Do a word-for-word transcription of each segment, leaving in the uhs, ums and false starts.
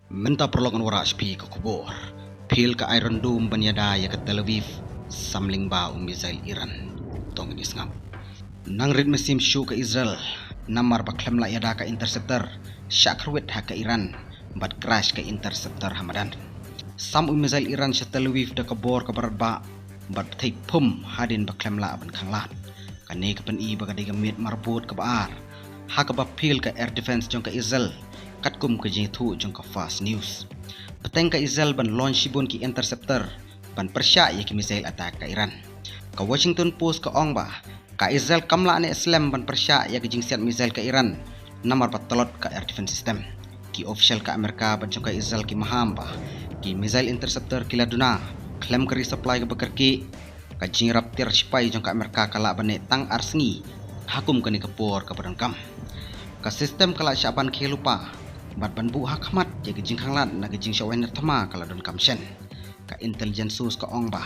Mynta paralok ngan wallam sha phi ka khubor. Phil ka Iron Dome ban ïada ïa ka Tel Aviv, samling ba u missile Iran. Tang ïa sngap. Nang rit mynsiem shuh ka Israel, namar ba khlem lah ïada ka interceptor, shah kyrwit ha ka Iran, bad crash ka interceptor ha madan. Sam u missile Iran sha Tel Aviv da ka bor kaba radbah, bad bthei phum hadien ba khlem lah ban khanglad. Kane ka pyni ba ka dei ka miet marbud kaba ar ha kaba phil ka air defense jong ka Israel, katkum ka jingthoh jong ka Fars News. Bteng ka Israel ban launch shibun ki interceptor ban pyrshah ïa ki missile attack ka Iran. Ka Washington Post ka ong ba ka Israel kam lah ne slem ban pyrshah ïa ka jingsiat missile ka Iran, namar ba tlot ka air defense system. Ki official ka Amerika bad jong ka Israel ki maham ba ki missile interceptor ki la duna khlem ka resupply kaba kyrkieh. Ka jingïarap tiar shipai jong ka Amerika ka lah ban neh tang ar sngi ha kum kane ka por kaba donkam. Ka system ka la shah ban khie lypa bad ban buh ha khmat ïa ka jingkhanglad na ka jingshah wahner thma ka la donkam shen. Ka intelligence source ka ong ba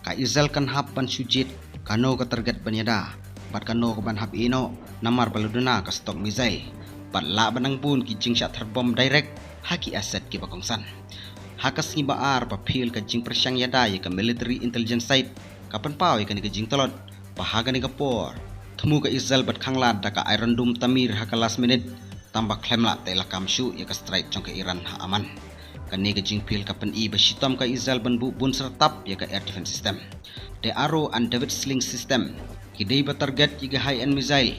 ka Israel kan hap ban shu jied kano ka target ban ïada bad kano ka ban hap ïeh noh, namar ba la duna ka stock missile bad lah ban nang bun ki jingshah ther bom direct ha ki asset kiba kongsan. Ha ka sngi ba ar ba phil ka jingpyrshang ïada ïa ka military intelligence site, ka pynpaw ïa kane ka jingtlot ba ha kane ka por thmu ka Israel ban khanglad da ka Iron Dome tamir ha ka last minute, tang ba khlem lah tei lakam shuh ïa ka strike jong ka Iran ha Amman. Kane ka jingphil ka pyni ba shitom ka Israel ban buh bun syrtap ïa ka air defense system. The Arrow and David Sling system ki dei ba target ïa ka high end missile,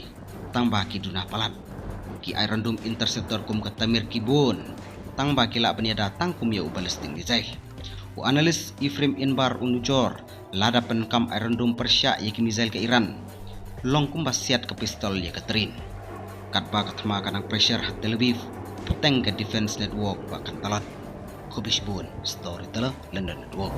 tang ba ki duna palat. Ki Iron Dome interceptor kum ka tamir ki bun, tang ba ki lah ban ïada tang kum ïa u ballistic missile. U analyst Ephraim Inbar u nujor, lada pyndonkam Iron Dome pyrshah ïa ki missile ka Iran, long kumba siat ka pistol ïa ka train. Katba ka thma ka nang pressure ha Tel Aviv, bteng ka defense network ba kan tlot. Khublei shibun, Storyteller London Network.